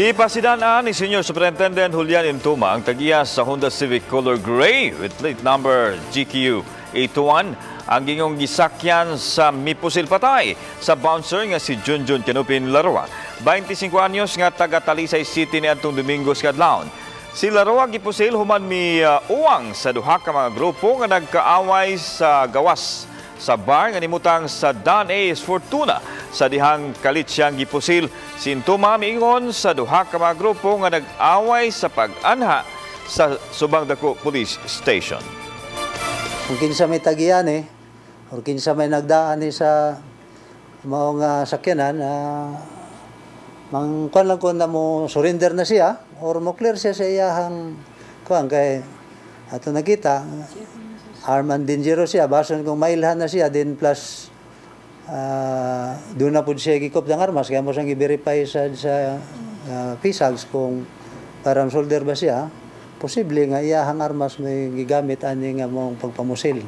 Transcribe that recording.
Gipasidan-an ni Senior Superintendent Julian Intuma ang tagiya sa Honda Civic color gray with plate number GQ 821 ang gingong gisakyan sa mipusil patay sa bouncer nga si Junjun Canupin Laroa, 25 anyos, nga taga Talisay City niadtong Domingo sa kadlawon. Si Laroa gipusil human mi uwang sa duha ka mga grupo nga nagkaaway sa gawas sa bar nga nimutang sa Don A's Fortuna. Sa dihang kalit siyang gipusil, si Intuma miingon sa duha ka mga grupo nga nag-away sa pag-anha sa Subang Dako Police Station. Kung kinsa may tagiyan eh, or kinsa may nagdaan eh sa maong sakyanan, mang kuan lang ko na mo surrender na siya or mo clear siya sa iyahang kuan, kay ato nakita armed and dangerous siya. Bason kung mailhan na siya din, plus doon na po siya gikop ng armas, kaya mo siyang i-verify sa PSAGS kung parang soldier ba siya. Posible nga iyahang armas may gigamit ani nga mong pagpamusil.